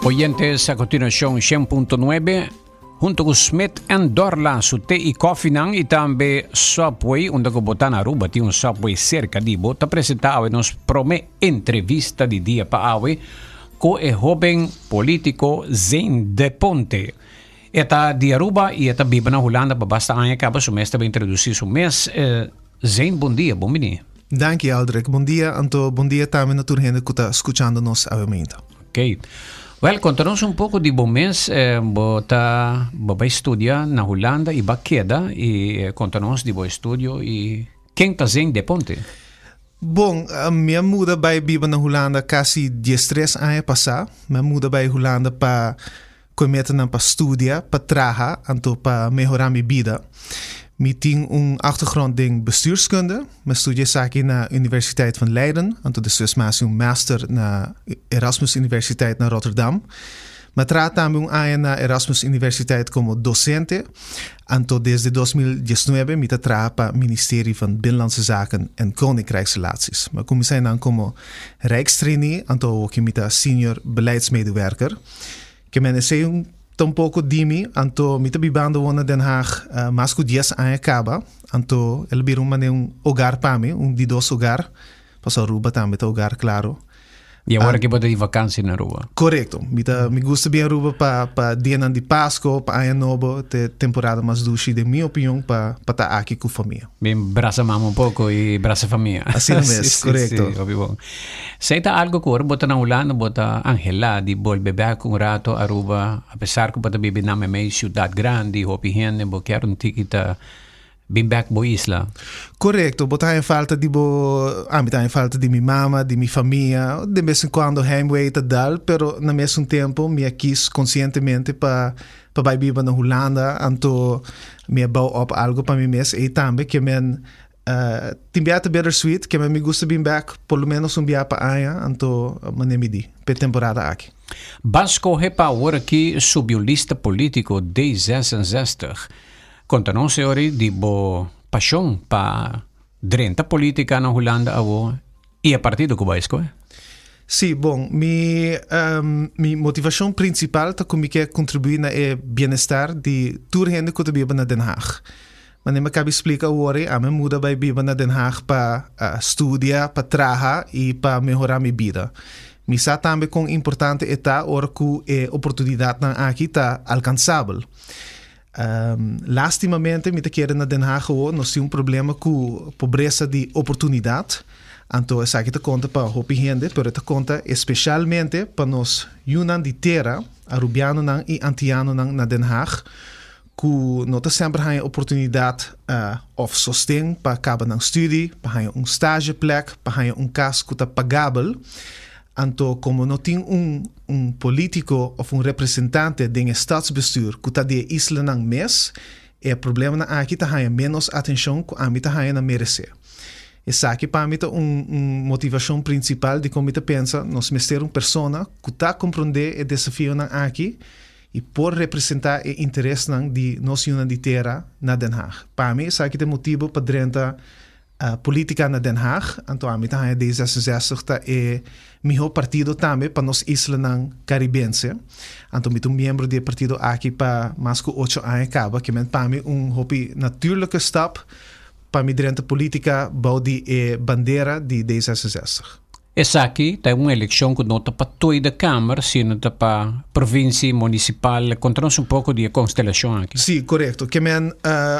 Oyentes, a continuacion 100.9 hunto cu Smith and Dorla su te y koffienan y tambe Subway, unda cu bo ta na Aruba tin un Subway cerca di bo, ta presenta awe nos prome entrevista di dia pa awe cu e hoben politico Zane de Ponte. E ta di Aruba y e ta biba na Hulanda pa basta aña caba, su mes ta bay introduci su mes. Zane, bon dia, bon bini. Danki Aldrich, bon dia, anto bon dia tambe na tur hende cu ta scuchando nos awe mainta. Ok. Wel, conta nos un poco di bo mes, bo ta, bo bay studia na Hulanda y ba keda y conta nos di bo estudio y ken ta Zane de Ponte? Bon, mi a muda bay biba na Hulanda casi diestres aña pasa. Mi a muda bay Hulanda pa Ku e metanan pa studia, pa traha, anto pa mehorá mi bida. Mi tin un achtergrond den bestuurskunde. Mi a studia esaki na Universiteit van Leiden, anto despues mi a hasi un master na Erasmus Universiteit na Rotterdam. Mi a traha tambe un aña na Erasmus Universiteit komo dosente, anto desde 2019 mi ta traha pa Ministerie van Binnenlandse Zaken en Koninkrijksrelaties. Mi a kuminsá einan komo Rijkstrainee, anto awoki mi ta senior beleidsmedewerker. Ke men esei un ta un poko di mi, anto mi ta bibando awor na Den Haag mas ku dies aña kaba, anto el a bira un manera un hogar pa mi, un di dos hogar, pasobra Aruba tambe ta hogar klaro. I awor aki bo ta di vakansi na Aruba? Korekto, mi ta mi gusta bin Aruba pa pa dianan di Pasko, pa Aña Nobo, ta e temporada mas dushi den mi opinion pa pa ta aki ku famia. Bin brasa mama un poko i brasa famia. Asina mes, korekto. Si, si, hopi bon. Esei ta algo ku ora bo ta na Hulanda bo ta anhelá di bolbe bèk un rato Aruba, apesar ku bo ta biba na meimei siudat grandi, hopi hende, bo kier un tiki ta bin bèk bo isla. Korekto, bo ta haña falta di bo, ami ta haña falta di mi mama, di mi famia, den bes en kuando heimwee ta dal, pero na mesun tempu mi a kis konsientemente pa pa bai biba na Hulanda, anto mi a bou op algo pa mi mes ei tambe, ke men Tin bia ta bittersweet, keme mi gusta bin bek por lo menos un bia pa aña, anto mane mi di p'e temporada aki. Ba skohe pa awor aki subi un lista politico D66. Konta nos e ori di bo pashon pa drenta politica na Hulanda awo i e partido ku bo a eskohe. Sí, bon, mi mi motivashon prinsipal ta ku mi ke kontribuí na e bienestar di tur hende ku ta biba na Den Haag. Manera mi a kabi splika awor ei, ami a muda bai biba na Den Haag pa studia, pa traha i pa mehorá mi bida. Mi sa tambe kon importante e ta ora ku e oportunidatnan aki ta alkansabel. Lastimamente mi ta kere na Den Haag awor nos tin un problema ku pobresa di oportunidat. Anto esaki ta konta pa hopi hende, pero e ta konta espeshalmente pa nos yunan di tera, Arubianonan i Antianonan na Den Haag, ku no ta semper haña oportunidat òf sosten pa kaba nan studi, pa haña un stageplek, pa haña un kas ku ta pagabel. Anto komo no tin un un polítiko òf un representante den e stadsbestuur ku ta di e islanan mes, e problemanan aki ta haña ménos atenshon ku ami ta haña nan meresé. Esaki pa mi ta un un motivashon prinsipal dikon mi ta pensa nos mester un persona ku ta komprondé e desafionan aki i por representá e interesnan di nos yunan di tera na Den Haag. Pa mi esaki ta e motibu pa drenta polítika na Den Haag, anto ami ta haña D66 ta e mihó partido tambe pa nos islanan karibense. Anto mi ta un miembro di e partido aki pa mas ku ocho aña kaba, ke men pa mi un hopi natuurlijke stap pa mi drenta polítika bou di e bandera di D66. Esaki ta un elekshon ku no ta pa Tweede Kamer, sino ta pa provinsie, munisipal. Konta nos un poko di e konstelashon aki. Sí, korekto. Ke men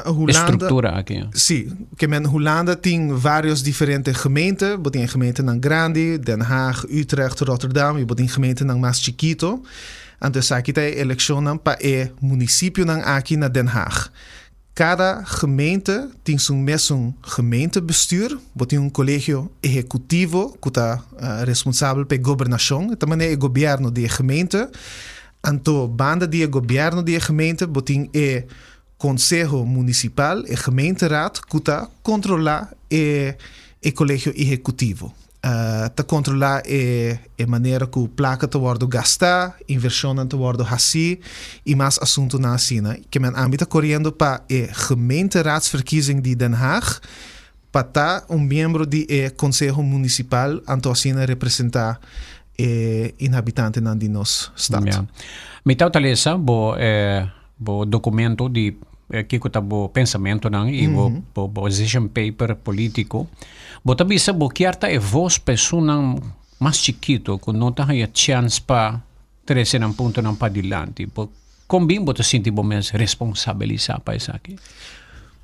Hulanda. E struktura aki. Sí, ke men Hulanda tin vários diferente gemeente. Bo tin e gemeentenan grandi, Den Haag, Utrecht, Rotterdam, i bo tin gemeentenan mas chikito. Anto esaki ta e elekshonnan pa e munisipionan aki na Den Haag. Kada gemeente tin su mesun gemeentebestuur. Bo tin un kolegio ehekutivo ku ta responsabel pa e gobernashon. E ta manera e gobièrnu di e gemeente. Anto banda di e gobièrnu di e gemeente bo tin e konseho munisipal, e gemeenteraad, ku ta kontrolá e kolegio ehekutivo. Ta kontrolá e e manera ku plaka ta wòrdu gastá, invershonnan ta wòrdu hasí i mas asuntunan asina. Ke men ami ta koriendo pa e gemeenteraadsverkiezing di Den Haag pa ta un miembro di e konseho munisipal anto asina representá e inhabitantenan di nos stad. Ja. Mi tabata lesa bo eh, bo documento di eh, kiko ta bo pensamentonan y bo, bo, bo position paper politico. Bo ta bisa bo kier ta e voz pa esunnan mas chikito ku no ta haya chance pa trece nan puntonan padilanti. Bo, kon bin bo ta sinti bo mes responsabilisa pa esaki?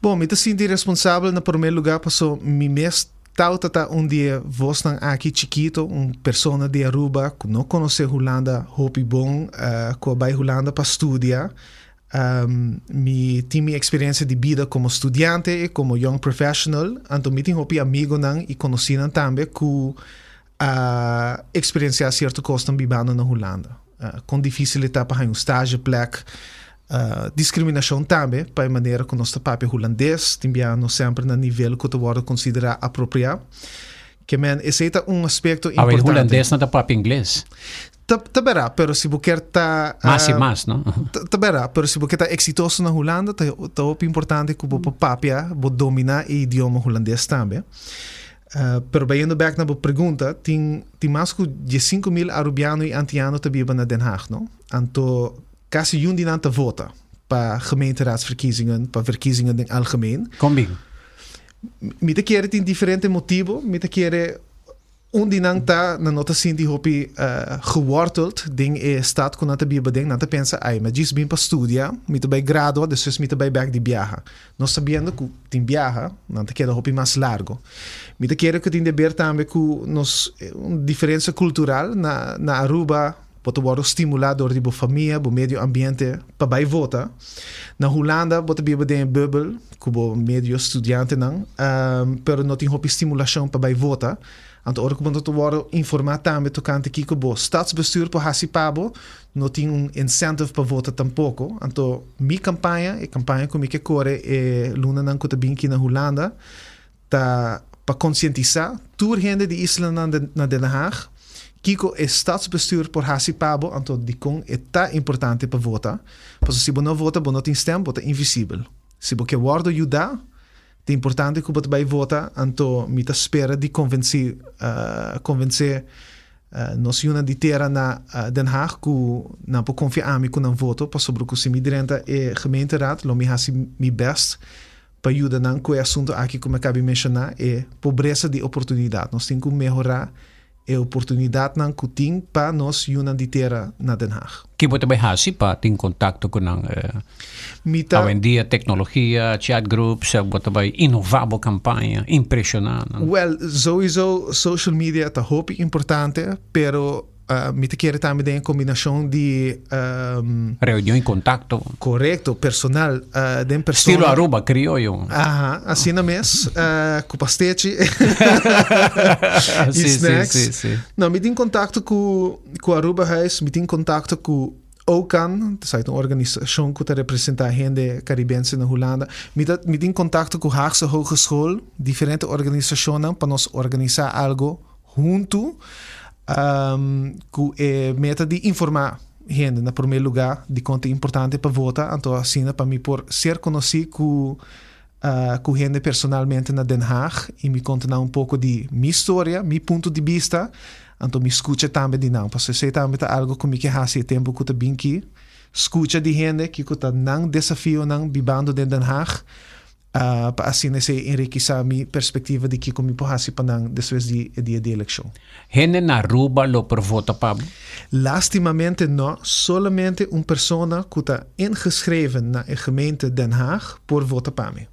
Bon, mi ta sinti responsabel na prome lugar paso mi mes Tauta ta un di e vosnan aki chikito, un persona di Aruba ku no konosé Hulanda hopi bon, ku a bai Hulanda pa studia. Mi tin mi eksperensia di bida komo studiante i komo young professional, anto mi tin hopi amigonan i konosínan tambe ku a eksperensiá sierto kosnan bibando na Hulanda. Kon difísil e ta pa haña un stageplek, diskriminashon tambe pa e manera ku nos ta papia hulandes, tin biaha no semper na nivel ku ta wòrdu konsiderá apropiá. Ke men, esei ta un aspekto Awe importante. hulandes no ta papia ingles. Ta, ta bèrá, pero si bo kier ta. Mas i mas, no? Ta, ta bèrá, pero si bo kier ta eksitoso na Hulanda, ta, ta hopi importante ku bo por papia, bo dominá e idioma hulandes tambe. Pero bayendo bek na bo pregunta, tin tin mas ku 15.000 Arubiano i Antiano ta biba na Den Haag, no? Anto kasi yun di nan ta vota pa gemeenteraadsverkiezingen, pa verkiezingen den algemeen. Kon bin? Mi ta kere tin diferente motibo. Mi ta kere un di nan ta nan no ta sinti hopi geworteld den e stad ku nan ta biba den. Nan ta pensa, ai, mi a djis bin pa studia, mi ta bai gradua, despues mi ta bai bek di biaha. Nos ta biendo ku tin biaha nan ta keda hopi mas largo. Mi ta kere ku tin deber tambe ku nos un diferensia kultural na na Aruba bo ta wòrdu stimulá dor di bo famia, bo medio ambiente pa bai vota. Na Hulanda bo ta biba den e bubbel ku bo medio studiantenan pero no tin hopi stimulashon pa bai vota. Anto ora ku bo no ta wòrdu informá tambe tokante kiko bo stadsbestuur por hasi pa bo, No tin un incentive pa vota tampoco. Anto mi campaña, e campaña cu mi ke core e lunanan cu ta bin aki na Hulanda, ta pa concientisa tur hende di islanan na Den Haag kico e stadsbestuur por haci pa bo, anto dicon e ta importante pa vota. Pasobra si bo no vota, bo no tin stem, bo ta invisibel. Si bo ke wordo yuda, ta importante cu bo ta bay vota, anto mi ta spera di convenci, convence Nos yunan di tera na Den Haag ku nan por konfia ami ku nan voto pasobra ku si mi drenta e gemeenteraad lo mi hasi mi best pa yuda nan ku e asuntu aki ku mi a kabi menshoná, e pobresa di oportunidat. Nos tin ku mehorá e oportunidatnan ku tin pa nos yunan di tera na Den Haag. Ki bo ta bai hasi pa tin kontakto ku nan? Mi ta. Awendia teknologia, chat groups, bo ta bai inová bo kampaña, impreshoná nan. Wèl, souiso social media ta hopi importante, pero mi ta kere tambe den e kombinashon di. Reunion i kontakto. Korekto, personal, den persona. Stilo Aruba, krioyo. Aha, asina mes, ku pastechi i snacks. Si, si, si. No, mi tin kontakto ku ku Arubahuis, mi tin kontakto ku OCAN, esaki ta un organisashon ku ta representá hende karibense na Hulanda. Mi ta mi tin kontakto ku Haagse Hogeschool, diferente organisashonnan pa nos organisá algo huntu ku e meta di informá hende na promé lugá dikon ta importante pa vota, anto asina pa mi por ser konosí ku ku hende personalmente na Den Haag i mi konta nan un poko di mi storia, mi punto di bista, anto mi skucha tambe di nan. Pasobra esei tambe ta algo ku mi ke hasi e tempu ku ta bin ki, skucha di hende kiko ta nan desafionan bibando den Den Haag, pa asina esei enrikisá mi perspektiva di kiko mi por hasi pa nan despues di e dia di elekshon. Hende na Aruba lo por vota pa bo? Lastimamente no, solamente un persona cu ta ingeschreven na e gemeente Den Haag por vota pa mi.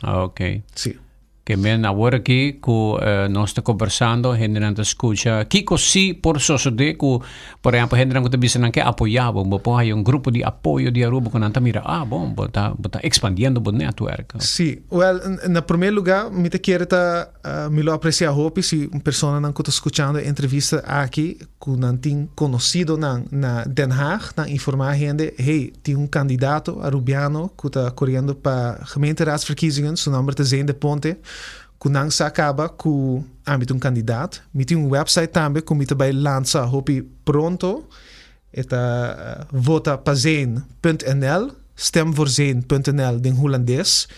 Ok. Si. Ke men awor aki cu nos ta conversando, hendenan ta scucha kico si por sosode cu, por ehempel, hendenan cu ta bisa nan ke apoya bo, bo por haya un grupo di apoyo di Aruba cu nan ta mira, ah, bon, bo ta, bo ta expandiendo bo netwerk. Si. Wel, na prome lugar mi ta kere ta Mi lo aprecia hopi si un personanan cu ta scuchando e entrevista aki cu nan tin conocidonan na Den Haag nan informa hende, hey, tin un candidato Arubiano cu ta coriendo pa gemeenteraadsverkiezingen, su nomber ta Zane de Ponte, cu nan sa caba cu ami ta un candidaat. Mi tin un website tambe cu mi ta bay lansa hopi pronto, e ta votapazane.nl, stemvoorzane.nl den Hulandes.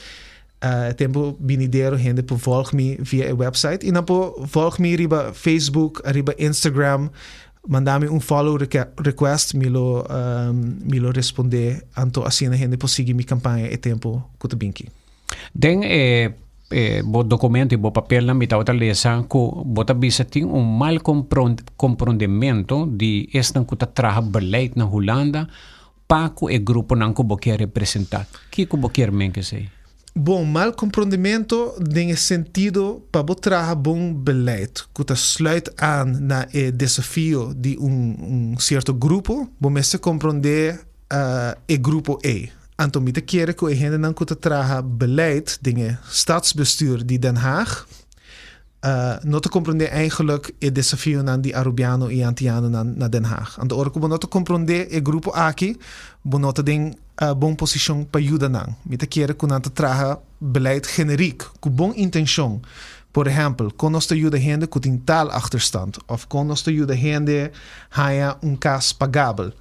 E tempu binidero hende por volg mi via e website i nan por volg mi riba Facebook, riba Instagram. Manda mi un follow request, mi lo, mi lo responde. Anto asina hende por sigui mi campaña e tempo cu ta bin ki. Den e e bo documento y bo papelnan mi tabata lesa cu bo ta bisa tin un mal comprondemento di esnan cu ta traha beleid na Hulanda pa cu e gruponan cu bo kier representa. Kico bo kier men cu esey? Bon, mal comprondemento den e sentido pa bo traha bon beleid cu ta sluit aan na e desafio di un un cierto grupo, bo mester comprende e grupo ey. Anto mi ta kere cu e hendenan cu ta traha beleid den e stadsbestuur di Den Haag no ta comprende eigenlijk e desafionan di Arubiano y Antianonan na Den Haag. Anto ora cu bo no ta comprende e grupo aki, bo no ta den bon posicion pa yuda nan. Mi ta kere cu nan ta traha beleid generiek, cu bon intencion. Por ehempel, con nos ta yuda hende cu tin taalachterstand of con nos ta yuda hende haya un cas pagabel.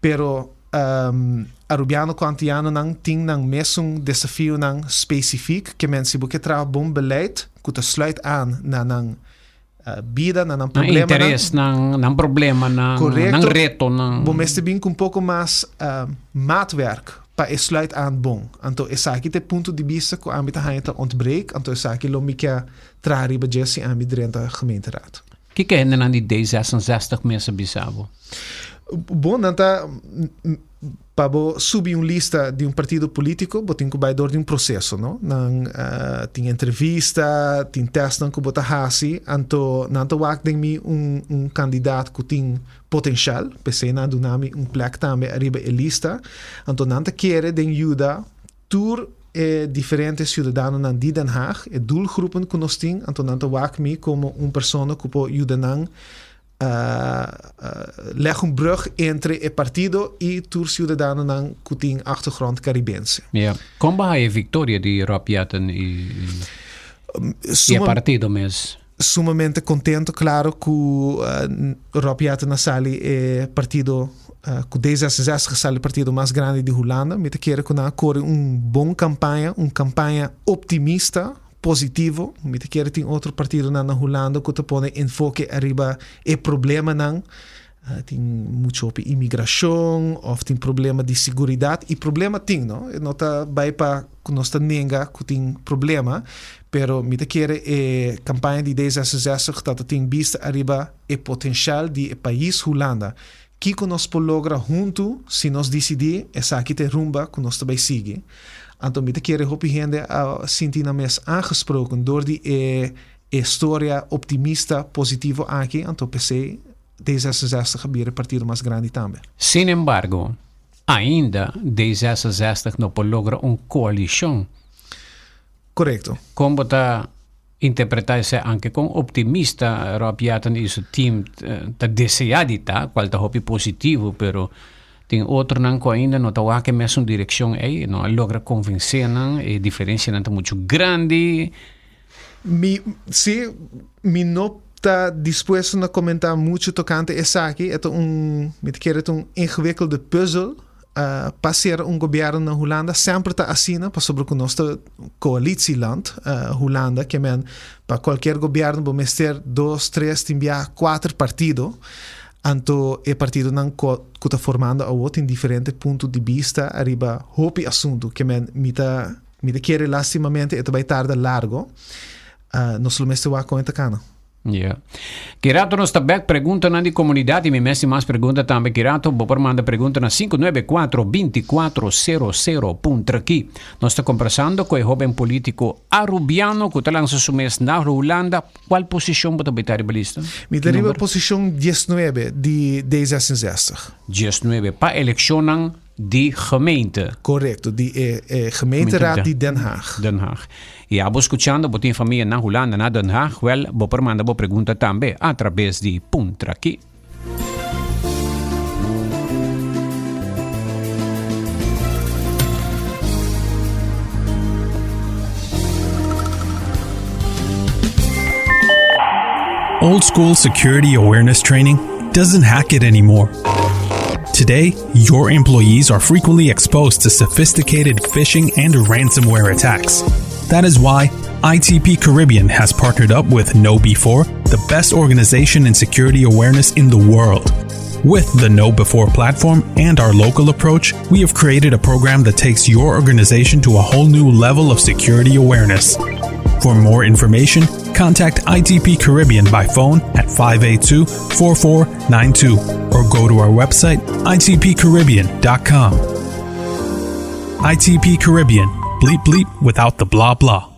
Pero Arubiano ku Antianonan tin nan mesun desafionan spesifik ke men si bo ke traha bon beleid ku ta sluit aan na nan bida, na nan Nan problemanan. interes, nan, nan problemanan, Korekto. nan retonan. Bo mester bin ku un poko mas maatwerk pa e sluit aan bon. Anto esaki ta e punto di bista ku ami ta haña ta ontbreek, anto esaki lo mi ke traha riba dje si ami drenta gemeenteraad. Kiko e hendenan di D66 mes a bisa bo? Bon, nan ta, pa bo subi un lista di un partido politico, bo tin cu bai door di un proceso, no? Nan tin entrevista, tin testnan cu bo ta haci, anto nan ta wak den mi un, un candidaat cu tin potencial, p'esei nan a duna mi un plek tambe ariba e lista, anto nan ta kere den yuda Tur e diferente ciudadanonan di Den Haag, e doelgroepen cu nos tin, anto nan ta wak mi como un persona cu por yuda nan leg un brug entre e partido y tur ciudadanonan cu tin achtergrond Caribense. Ja. Con bo haya e victoria di Rob Jetten y y e partido mes? Sumamente contento, claro cu Rob Jetten a sali e partido cu D66 a sali e partido mas grandi di Hulanda. Mi ta kere cu nan a core un bon campaña, un campaña optimista, positivo. Mi ta kere tin otro partidonan na Hulanda cu ta pone enfoke ariba e problemanan. Tin mucho hopi inmigracion of tin problema di seguridad y problema tin no, e no ta bay pa cu nos ta nenga cu tin problema, pero mi ta kere e campaña di D66 ta ta tin bista ariba e potencial di e pais Hulanda. Kico nos por logra hunto si nos dicidi esaki ta e rumba cu nos ta bay sigui. Anto mi ta kere hopi hende a sinti nan mes aangesproken door di e e storia optimista positivo aki, anto p'esey D66 a bira e partido mas grandi tambe. Sin embargo, ainda D66 no por logra un coalicion. Corecto. Con bo ta interpreta esey anke con optimista Rob Jetten y su team ta desea di ta, cual ta hopi positivo, pero tin otronan cu ainda no ta wak e mesun direccion ey, no a logra convence nan, e diferencianan ta mucho grandi. Mi, sí, mi no ta dispuesto na comenta mucho tocante esaki. E ta un, mi ta kere ta un ingewikkelde puzzel pa ser un gobierno na Hulanda. Semper ta asina, pasobra cu nos ta coalitieland, Hulanda, ke men pa cualkier gobierno bo mester dos, tres, tin biaha cuater partido. Anto e partidonan cu ta formando awo tin diferente punto di bista ariba hopi asunto. Ke men mi ta Mi ta kere lastimamente e ta bai tarda largo. Nos lo mester wak kon e ta kana. Ja. Ki rato nos ta bek preguntanan di komunidat i mi mes tin mas pregunta tambe. Ki rato bo por manda pregunta na 594 2400 puntra ki. Nos ta kombersando ku e hoben politiko Arubiano ku ta lansa su mes na Hulanda. Kual posishon bo ta bai ta riba lista? Mi ta riba posishon 19 di D66. 19 pa elekshonnan Di gemeente. Correcto, di e e gemeenteraad di Den Haag. Den Haag. Y abo scuchando bo tin famia na Hulanda, na Den Haag, wel bo por manda bo pregunta tambe a traves di Puntra Ki. Old school security awareness training doesn't hack it anymore. Today, your employees are frequently exposed to sophisticated phishing and ransomware attacks. That is why ITP Caribbean has partnered up with KnowBe4, the best organization in security awareness in the world. With the KnowBe4 platform and our local approach, we have created a program that takes your organization to a whole new level of security awareness. For more information, contact ITP Caribbean by phone at 582 4492 or go to our website itpcaribbean.com. ITP Caribbean, bleep bleep without the blah blah.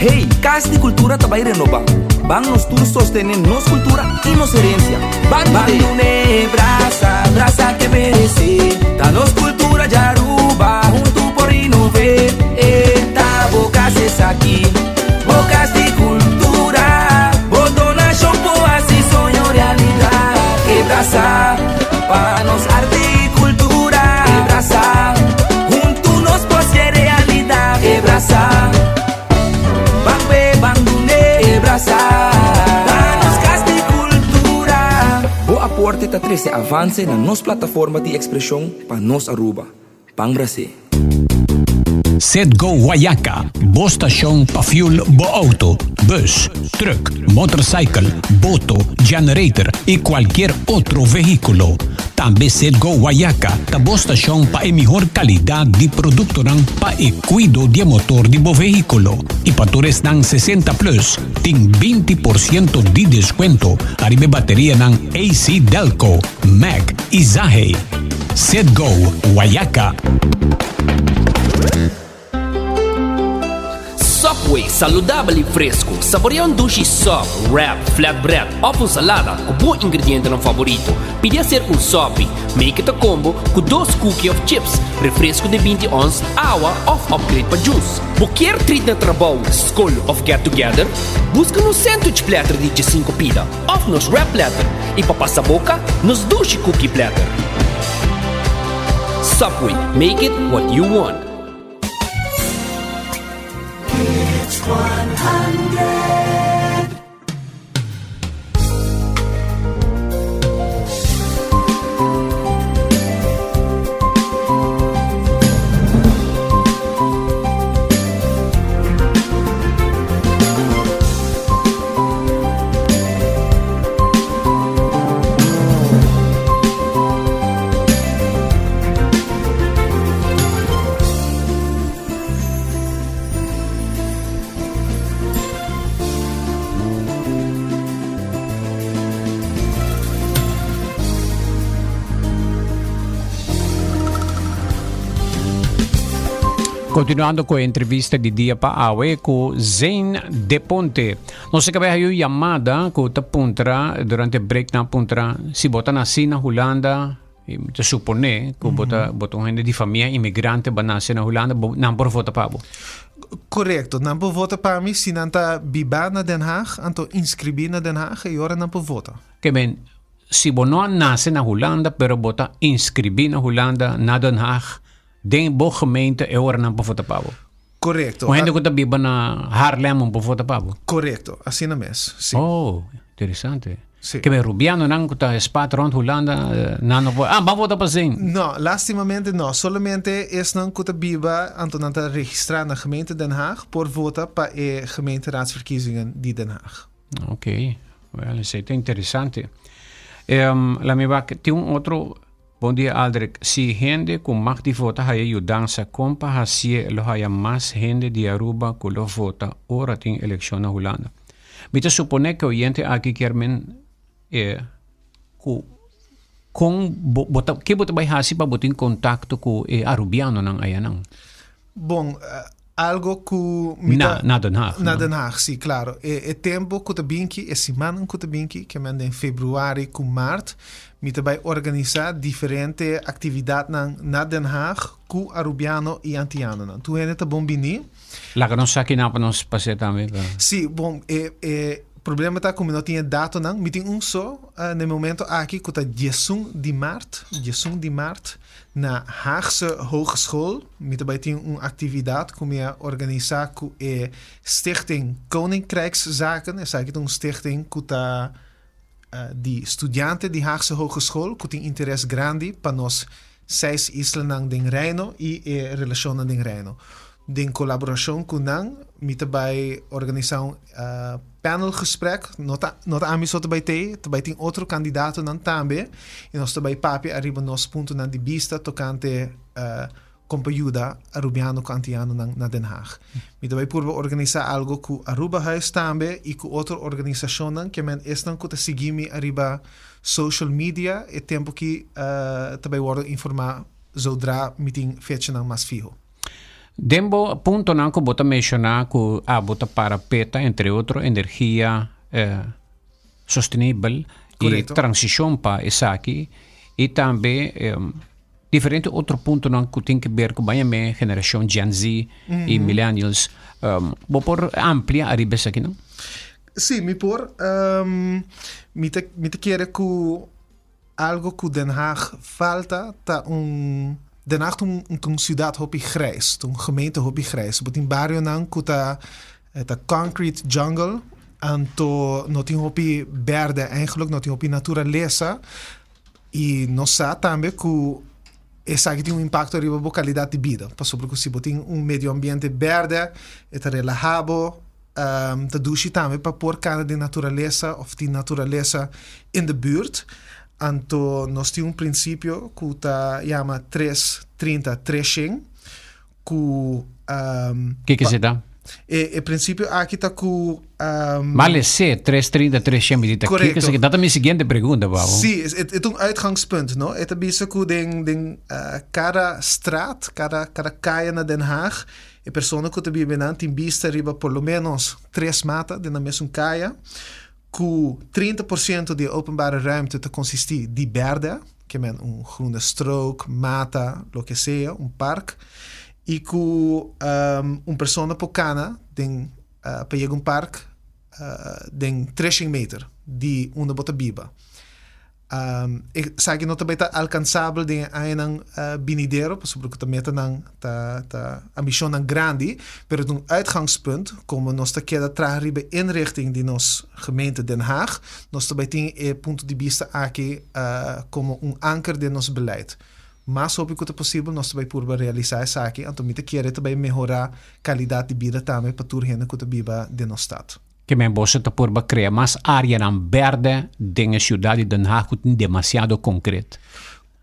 Hey, Cas di Cultura ta bay renoba. Ban nos tur sostene nos cultura y nos herencia. Ban dune brasa, brasa cu merece. Ta nos cultura di Aruba, hunto por innova. Ta bo cas esaki, bo cas di cultura. Bo donacion por haci soño realidad. E brasa, pa nos arte y cultura. E brasa, hunto nos por haci realidad. E brasa. Ban be, ban dune, e brasa. Pa nos cas di cultura. Bo aporte ta trece avance na nos plataforma di expresion pa nos Aruba. Ban brasa. Citgo Wayaca, bo station pa fuel bo auto, bus, truck, motorcycle, boto, generator y cualkier otro vehiculo. Tambe Citgo Wayaca ta bo station pa e mihor calidad di productonan pa e cuido di motor di bo vehiculo. Y pa tur esnan 60 plus, tin 20% di descuento ariba baterianan AC Delco, Mac y Zahe. Citgo Wayaca. Subway, saludabel y fresco. Saborea un dushi sub, wrap, flatbread of un salada cu bo ingredientenan favorito. Pidi hacer un sub, make it a combo cu dos cookie of chips, refresco di 20 ons, awa of upgrade pa juice. Bo kier treat na trabou, school of get together? Busca nos sandwich platter di 5 pida of nos wrap platter y pa pasa boca, nos dushi cookie platter. Subway, make it what you want. It's 100. Continuando cu e entrevista di dia pa awe cu Zane De Ponte. Nos a caba hayo yamada cu ta puntra durante break nan puntra si bo ta naci na Hulanda y mi ta supone cu bo ta bo ta un hende di famia inmigrante bo a nace na Hulanda bo nan por vota pa bo. Correcto, nan por vota pa mi si nan ta biba na Den Haag anto inscribi na Den Haag e ora nan por vota. Ke men si bo no a nace na Hulanda pero bo ta inscribi na Hulanda na Den Haag Den bo gemeente e ora nan por vota pa bo. Korekto. Un hende ku ta biba na Haarlem un por vota pa bo. Korekto, asina mes, si. Oh, interesante. Si. Ke men Rubianonan ku ta espat rond Hulanda, nan no por, ah, ban vota pa Zane. No, lastimamente no. Solamente esnan ku ta biba, anto nan ta registrá na gemeente Den Haag, por vota pa e gemeenteraadsverkiezingen di Den Haag. Ok, well, esei ta interesante. Um, la mi wak, tin un otro Bon dia Aldrich, si hende cu mag di vota haya yudansa con pa hacié lo haya mas hende di Aruba cu lo vota ora tin eleccion na Hulanda? Mi ta supone cu oyente aki kier men e cu con bo bo ta ke bo ta bay haci pa bo tin contacto cu e Arubianonan ayanan? Bon, algo cu mi ta. Na Den Haag. Na Den Haag, si, claro. E e tempo cu ta binki, e simannan cu ta binki, ke men den februari cu maart, mi ta bay organisa diferente actividadnan na Den Haag cu Arubiano y Antianonan. Tur hende ta bon bini. Laga nos sa kinan pa nos pas'é tambe. Si, bon, e e problema ta cu mi no tin e datonan. Mi tin un so na e momento aki cu ta diesun di maart, diesun di maart. Na Haagse Hogeschool mi ta bai tin un actividad cu mi a organisa cu e Stichting Koninkrijkszaken. Esaki ta un stichting cu ta di studiante di Haagse Hogeschool cu tin interes grandi pa nos seis islanan den Reino y e relacionnan den Reino. Den kolaborashon ku nan mi ta bai organisá un panelgesprek. No ta no ta ami so ta bai tei, ta bai tin otro kandidatonan tambe i nos ta bai papia ariba nos puntonan di bista tokante kon pa yuda Arubiano ku Antianonan na Den Haag. Mi ta bai purba organisá algo ku Arubahuis tambe i ku otro organisashonnan ke men esnan ku ta sigui mi ariba social media e tempu ki ta bai wòrdu informá zodra mi tin fechanan mas fiho. Den bo puntonan ku bo ta menshoná ku abo ta para peta entre otro energia sostenibel i transishon pa esaki i tambe diferente otro puntonan ku tin ke ber ku baña me generashon Gen Z i millennials. Bo por amplia ariba esakinan? Sí, mi por. Mi ta mi ta kere ku Algo ku Den Haag falta ta un Den Haag ta un ta un siudat hopi grijs, ta un gemeente hopi grijs. Bo tin barionan ku ta ta concrete jungle, anto no tin hopi berde eigenlijk, no tin hopi naturalesa i nos sa tambe ku esaki tin un impakto riba bo kalidat di bida, pasobra ku si bo tin un medio ambiente berde e ta relaha bo. Ta dushi tambe pa por kana den naturalesa of tin naturalesa in de buurt. Anto nos tin un prinsipio ku ta yama tres trinta tres shen ku Kiko esei ta? E prinsipio aki ta ku Male se tres trinta tres shen mi di ta kiko esaki? Dat ta mi siguiente pregunta pa bo. Si, e ta un uitgangspunt no. E ta bisa ku den den kada straat, kada kada kaya na Den Haag E persona ku ta biba einan tin bista riba por lo ménos tres mata den nan mesun kaya, ku 30% di e openbare ruimte ta konsistí di bèrdè, ke men un groene strook, mata, loke sea, un park, i ku un persona por kana den pa yega un park den treshen meter di unda bo ta biba. Esaki no ta bai ta alkansabel den e añanan binidero pasobra ku ta metanan ta ta ambishonnan grandi, pero ta un uitgangspunt komo nos ta keda traha riba e inrichting di nos gemeente Den Haag, nos ta bai tin e punto di bista aki komo un anker den nos beleid. Mas hopi ku ta posibel nos ta bai purba realisá esaki, anto mi ta kere ta bai mehorá kalidat di bida tambe pa tur hende ku ta biba den nos stat. Ke men boso ta purba krea mas áreanan bèrdè den e siudat di Den Haag ku tin demasiado konkret.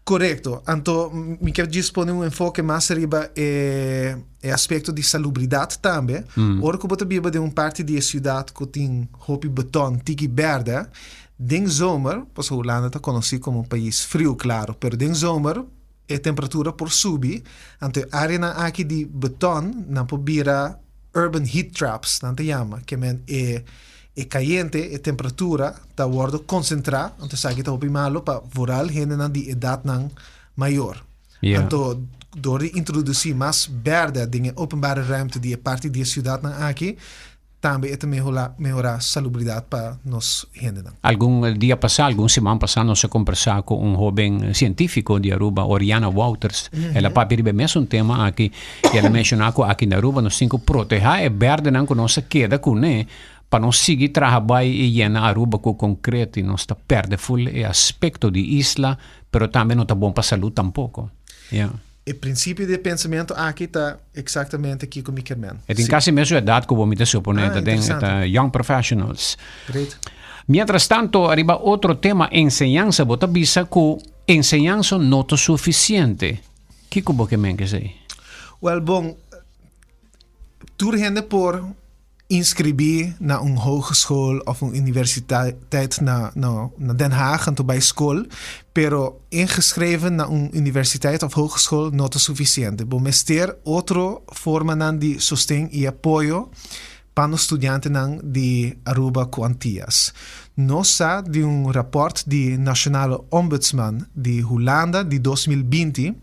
Korekto. Anto mi kier djis pone un enfoke mas riba e e aspekto di salubridat tambe. Ora ku bo ta biba den un parti di e siudat ku tin hopi beton tiki bèrdè, den zomer, pasobra Hulanda ta konosí komo un pais friu klaro, pero den zomer e temperatura por subi, anto e áreanan aki di beton nan por bira urban heat traps nan ta yama, ke men e e kayente, e temperatura ta wòrdu konsentrá, anto esaki ta hopi malu pa vooral hendenan di edatnan mayor. Ja. Anto dor di introdusí mas bèrdè den e openbare ruimte di e parti di e siudatnan aki, Tambe e ta mehorá salubridat pa nos hendenan. Algun dia pasá, algun siman pasá nos a kombersá ku un hóben sientífiko di Aruba, Oriana Wouters. El a papia riba e mesun tema aki i el a menshoná ku aki na Aruba nos tin ku protehá e bèrdenan ku nos a keda kuné pa no sigui traha bai i yena Aruba ku konkret i nos ta pèrdè ful e aspekto di isla, pero tambe no ta bon pa salú tampoko. Ya. E principio di e pensamiento aki ta exactamente kico mi kier men. E tin casi mesun edad cu bo mi ta supone, Ah, ta den interesante. ta young professionals. Great. Mientras tanto, ariba otro tema, enseñansa, bo ta bisa cu enseñansa no ta suficiente. Kico bo ke men kesey? Wel, bon, tur hende por Inscribí na un hogeschool of un universiteit na na Den Haag anto bai skol, pero ingeschreven na un universiteit of hogeschool no ta suficiente. Bo mester otro formanan di sosten i apoyo pa nos studiantenan di Aruba ku Antias. Nos sa di un raport di Nationale Ombudsman di Hulanda di 2020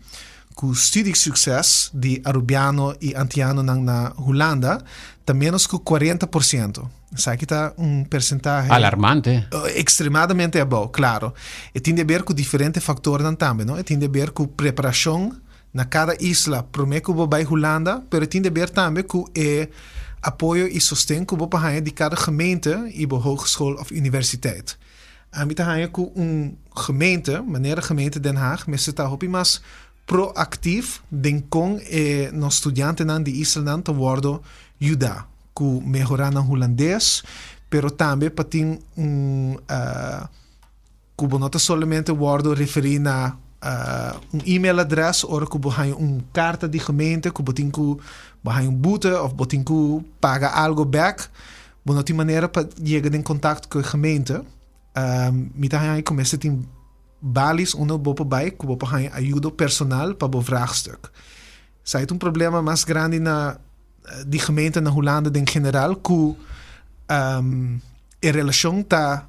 Ku studiesucces di Arubiano i Antianonan na Hulanda ta ménos ku 40%. Esaki ta un persentahe. Alarmante. Ekstremadamente abou, klaro. E tin di aber ku diferente faktornan tambe, no? E tin di aber ku preparashon na kada isla promé ku bo bai Hulanda, pero e tin di aber tambe ku e apoyo i sosten ku bo por haña di kada gemeente i bo hogeschool òf universiteit. Ami ta haña ku un gemeente, manera gemeente Den Haag, mester ta hopi mas. proactief den con e nos studiantenan di islanan ta wordo yuda cu mehora nan Hulandes, pero tambe pa tin un cu bo no ta solamente wordo referi na un email adres ora cu bo haña un carta di gemeente cu bo tin cu bo haña un boete of bo tin cu paga algo bek, bo no tin manera pa yega den contact cu e gemeente. Mi ta haña cu mester tin balis unda bo por bai cu bo por haña ayudo personal pa bo vraagstuk. Esaki ta un problema mas grandi na di gemeente na Hulanda den general cu e relacion ta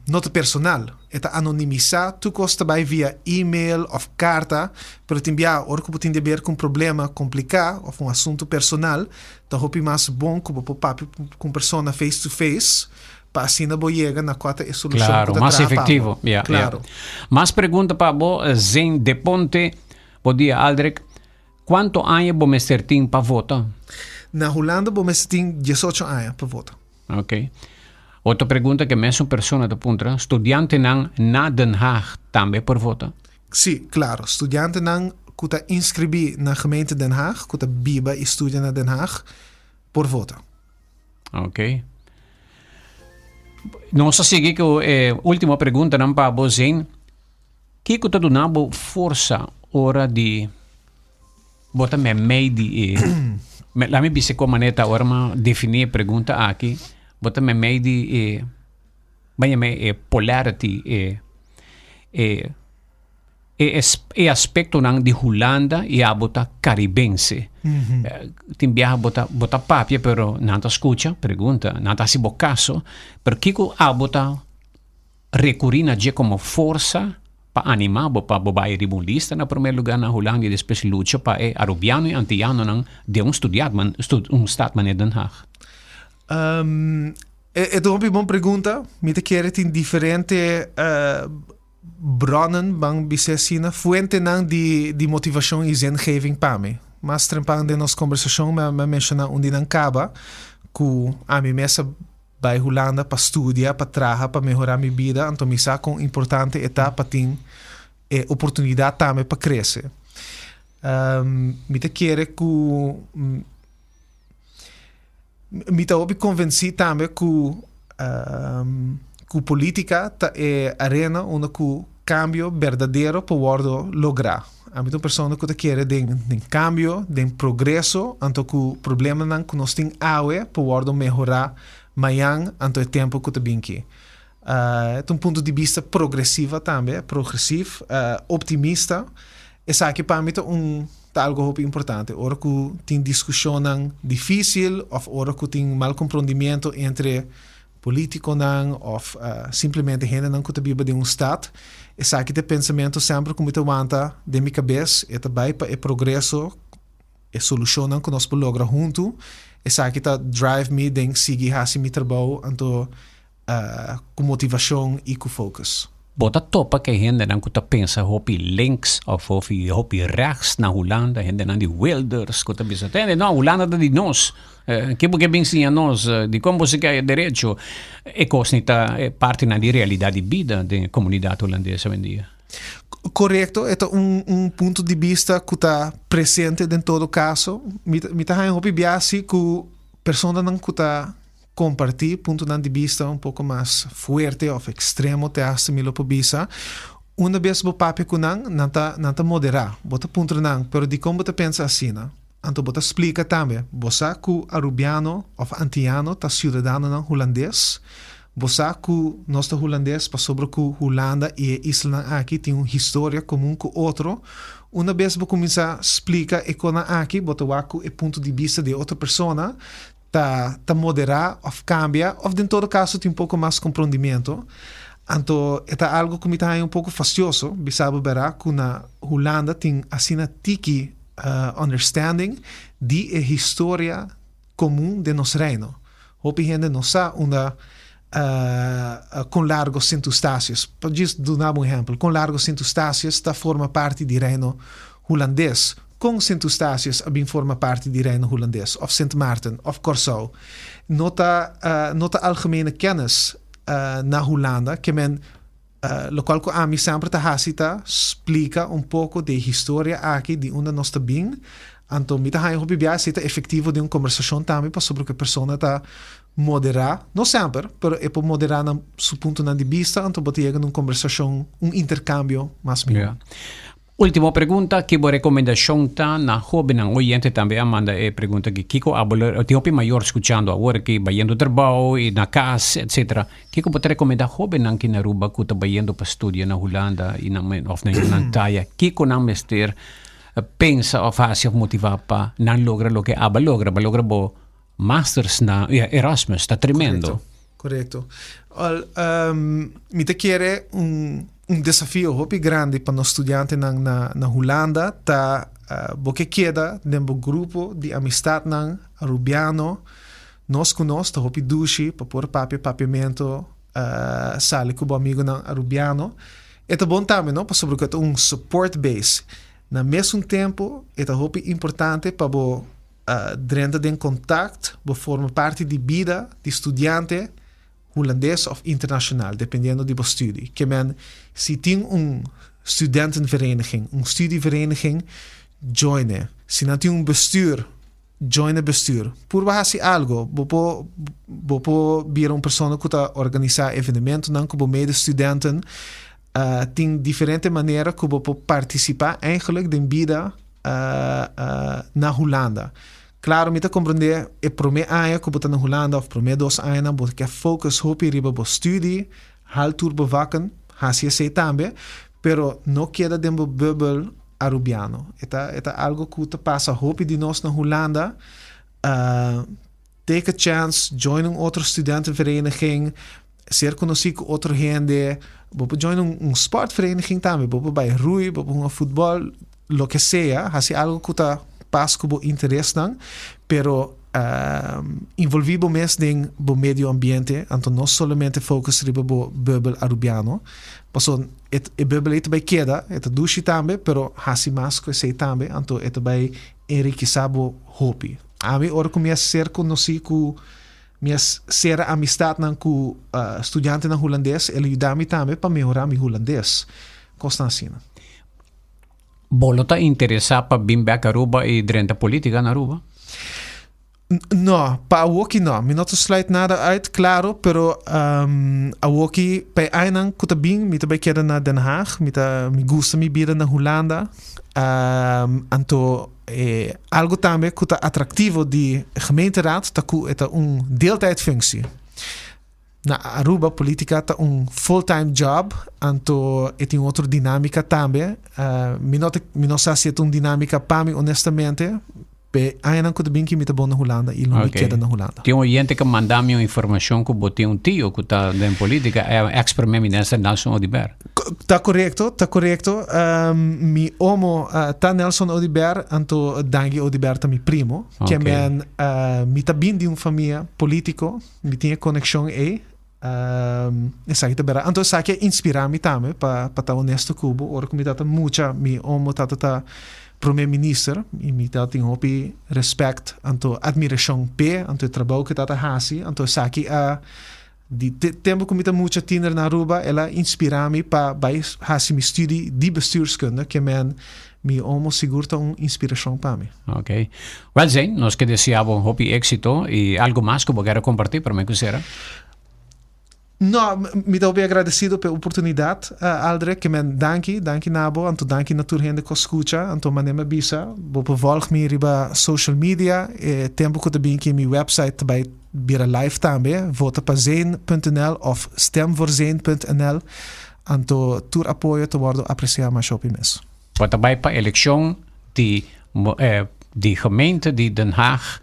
no ta personal, e ta anonimisa, tur cos ta bai via email of carta, pero tin bia ora cu bo tin di haber cu un problema complica of un asunto personal ta hopi mas bon cu bo por papia cu un persona face to face pa asina bo yega na cua ta e solucion Claro, cu ta mas traha pa bo. efectivo. Ja, Claro. ja. Mas pregunta pa bo, Zane de Ponte. Bon dia, Aldrich. Cuanto aña bo mester tin pa vota? Na Hulanda bo mester tin diesocho aña pa vota. Ok. Otro pregunta cu mesun persona ta puntra, studiantenan na Den Haag tambe por vota? Si, claro. Studiantenan cu ta inscribi na gemeente Den Haag, cu ta biba y studia na Den Haag, por vota. Ok. Nos a sigui cu e ultimo preguntanan pa bo, Zane. Kico ta duna bo forsa ora di bo ta memei di e laat mi bisa con manera ta ora mi a defini e pregunta aki, bo ta memei di e ban yama e polarity e e e e aspectonan di Hulanda y abo ta Caribense. Tin biaha bo ta bo ta papia pero nan ta scucha pregunta, nan ta haci bo caso, pero kico abo ta Recurí na dje como forsa pa animá bo pa bo bai riba un lista na promé lugá na Hulanda i despues lucha pa e Arubiano i Antiyanonan den un studiad man un stad manera Den Haag. E ta un hopi bon pregunta. Mi ta kere tin diferente bronnen, ban bis'é asina, fuentenan di motivashon i zingeving pa mi. Mas trempan den nos kombersashon mi a menshoná un di nan kaba ku ami mes a Bai Hulanda pa studia, pa traha, pa mehorá mi bida, anto mi sa kon importante e ta pa tin e oportunidat tambe pa krese. Mi ta kere ku mi ta hopi konvensí tambe ku ku polítika ta e arena unda ku kambio berdadero por wòrdu lográ. Ami ta un persona ku ta kere den den kambio, den progreso, anto ku problemanan ku nos tin awe por wòrdu mehorá mañan anto e tempu ku ta bin ki. E ta un punto di bista progresiva tambe, progresief, optimista. Esaki pa mi ta un ta algu hopi importante. Ora ku tin diskushonnan difísil òf ora ku tin malkomprondimiento entre Politiconan of simplemente hendenan cu ta biba den un stad. Esaki ta e pensamento semper cu mi ta wanta den mi cabes, e ta bay pa e progreso, e solucionnan cu nos por logra hunto. Esaki ta drive mi den sigui haci mi trabou anto cu motivacion y cu focus. Bo ta topa ku e hendenan ku ta pensa hopi links òf hopi hopi rechts na Hulanda, hendenan di Wilders ku ta bisa, Tende, no, Hulanda ta di nos. Ke bo ke bin siña nos? Dikon bo si ke derecho? E kos ni ta partinan di realidat di bida den e komunidat hulandes awendia. Korekto, e ta un un punto di bista ku ta presente den todo kaso. Mi ta mi ta haña hopi biaha si ku personanan ku ta Comparti puntonan di bista un poco mas fuerte of extremo te hasta mi lo por bisa. Una bes bo papia cu nan, nan ta nan ta modera. Bo ta puntra nan, pero dicon bo ta pensa asina? Anto bo ta splica tambe, bo sa cu Arubiano of Antiano ta ciudadanonan Hulandes? Bo sa cu nos ta Hulandes pasobra cu Hulanda y e islanan aki tin un historia comun cu otro? Una bes bo cuminsa splica e conan aki, bo ta wak cu e punto di bista di e otro persona ta ta moderá òf kambia òf den todo kaso tin un poko mas komprondimiento. Anto e ta algu ku mi ta haña un poko fastioso, bisa bo bèrá ku na Hulanda tin asina tiki understanding di e historia komun den nos reino. Hopi hende no sa unda kon largo Sint Eustatius, pa djis duna bo un ehèmpel, kon largo Sint Eustatius ta forma parti di Reino Hulandes. Kon Sint Eustatius a bin forma parti di Reino Hulandes, òf Sint Maarten, òf Kòrsou? No ta no ta algemene kennis na Hulanda ke men. Locual cu ami semper ta haci ta splica un poco di e historia aki di unda nos ta bin. Anto mi ta haña hopi biaha si ta efectivo den un conversacion tambe pasobra cu e persona ta modera, no semper, pero e por modera nan su puntonan di bista anto bo ta yega na un conversacion, un intercambio mas miho. Ultimo pregunta, ki bo rekomendashon ta na hóbennan? Oyente tambe a manda e pregunta aki, kiko abo lo, tin hopi mayor skuchando awor aki bayendo trabou i na kas etcetera, kiko bo ta rekomendá hóbennan ki na Aruba ku ta bayendo pa studia na Hulanda i nan òf na nan taya, kiko nan mester pensa òf hasi òf motivá pa nan logra loke abo a logra, bo a logra bo masters na Erasmus, ta tremendo. Korekto, korekto. Mi ta kere un Un desafio hopi grandi pa nos studiantenan na na Hulanda ta bo ke keda den bo grupo di amistatnan Arubiano. Nos ku nos ta hopi dushi pa por papia papiamento, sali ku bo amigonan Arubiano. E ta bon tambe no pasobra ku e ta un support base. Na mesun tempo e ta hopi importante pa bo drenta den kontakt, bo forma parti di bida di studiante. Hulandes of internacional, dependiendo di bo studie. Ke men, si tin un studentenvereniging, un studievereniging, join e. Si nan tin un bestuur, join e bestuur. Purba hasi algo. Bo por, bo por bira un persona ku ta organisá evenementonan ku bo medestudenten. Tin diferente manera ku bo por partisipá eigenlijk den bida na Hulanda. Claro, mi ta comprende e prome aña cu bo ta na Hulanda of prome dos añanan bo ta ke focus hopi riba bo studie, haal tur bo vakken, haci esey tambe, pero no keda den bo bubbel Arubiano. E ta e ta algo cu ta pasa hopi di nos na Hulanda. Take a chance, join un otro studentenvereniging, ser conoci cu otro hende, bo por join un un sportvereniging tambe, bo por bay roei, bo por hunga futbol, loke sea, hasi algo cu ta pas cu bo interesnan, pero involvi bo mes den bo medio ambiente, anto no solamente focus riba bo bubbel Arubiano, pasobra e e bubbel ey ta bay keda, e ta dushi tambe, pero hasi mas cu esey tambe, anto e ta bay enrikisa bo hopi. Ami ora cu mi a ser conoci cu mi a cera amistadnan cu studiantenan Hulandes, el a yuda mi tambe pa mehora mi Hulandes, cosnan asina. Bo lo ta interesá pa bin bek Aruba i drenta polítika na Aruba? No, pa awoki no. Mi no ta sluit nada uit, klaro, pero awoki pa e añanan ku ta bin mi ta bai keda na Den Haag. Mi ta mi gusta mi bida na Hulanda. Anto e algu tambe ku ta atraktivo di gemeenteraad ta ku e ta un deeltijdfunctie. Na Aruba politica ta un full time job, anto e tin otro dinamica tambe. Mi no ta mi no sa si e ta un dinamica pa mi honestamente. Pe añanan cu ta bin ki mi ta bon na Hulanda y lo mi keda na Hulanda. Tin un oyente cu manda mi un informacion cu bo tin un tio cu ta den politica, e ex prome minister Nelson Oduber. Ta corecto, ta corecto. Mi omo ta Nelson Oduber, anto Dangui Oduber ta mi primo. Ke men mi ta bin di un famia politico. Mi tin e konekshon ei. Esaki ta bera. Anto esaki a inspirá mi tambe, pa pa ta honesto ku bo. Ora ku mi tabata mucha, mi omo tabata ta prome minister i mi tabatin hopi respèkt anto atmirashon p'e, anto e trabou ku e tabata hasi. Anto esaki a di te tempu ku mi ta mucha tiner na Aruba, el a inspirá mi pa bai hasi mi studi di bestuurskunde, ke men Mi omo sigur ta un inspiracion pa mi. Ok. Wel Zane, nos ke desea bo hopi exito y algo mas ku bo kere comparti prome ku sera? No, mi ta hopi agradecido p'e oportunidad, Aldrich. Ke men danki, danki na bo, anto danki na tur hende ku a scucha. Anto manera mi a bisa, bo por volg mi riba social media. E tempo ku ta bin ki mi website ta bai bira live tambe, vota pa Zane punt nl of stemvoorzane punt nl. Anto tur apoyo ta wordo aprecia masha hopi mes. Bo ta bai pa elekshon di di gemeente di Den Haag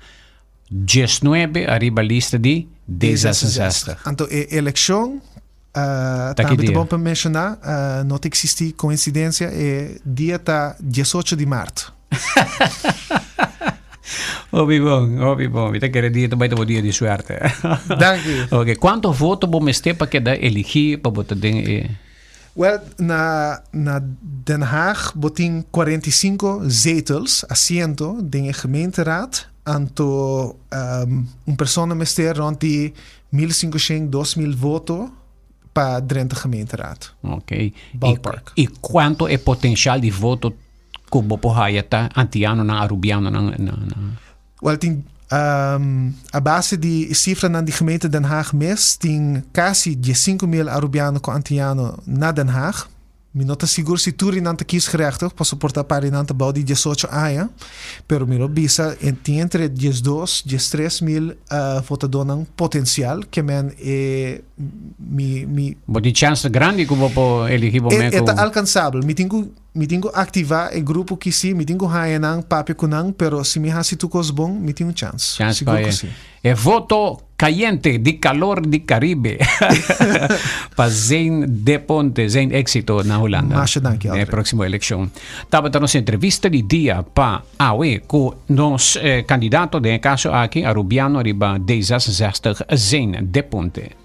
diesnuebe ariba lista di D 66. Anto e elekshon tambe ta bon pa menshona, no ta existi coincidencia, e dia ta diesocho di maart. Hopi bon, hopi bon. Mi ta kere dia ta bai ta bo dia di suerte. Danki. Ok, kuantu voto bo mester pa keda eligi pa bo ta den e... Wel, na, na Den Haag bo tin 45 zetels, asiento, den e gemeenteraad. Anto um, un persona mester rond di 1500, 2000 voto. pa drenta gemeenteraad. Ok. Ballpark. I cuanto e potencial di voto cu bo por haya ta Antianonan, Arubianonan na na. Wel tin a base di cifranan di gemeente Den Haag mes tin casi 15.000 Arubiano cu Antiano na Den Haag. Mi no ta sigur si tur di nan ta kiesgerechtigd, pasobra por ta par di nan ta bou di 18 aña, pero mi lo bisa tin entre 12, 13 mil votadónan potensial ke men e mi mi Bo tin chance grandi ku bo por eligi bo me ku. E ta alkansabel. Mi tin ku aktivá e grupo ki si, mi tin ku haña nan, papia ku nan, pero si mi hasi tur kos bon, mi tin un chance. Chance Sigur pa ku e, si. E voto cayente di calor di Caribe pa Zane De Ponte, Zane éxito na Hulanda. Masha danki, Den Aldrich. próximo eleccion. Tabata nos entrevista di dia pa awe cu nos candidato den e caso aki, Arubiano riba D66, Zane De Ponte.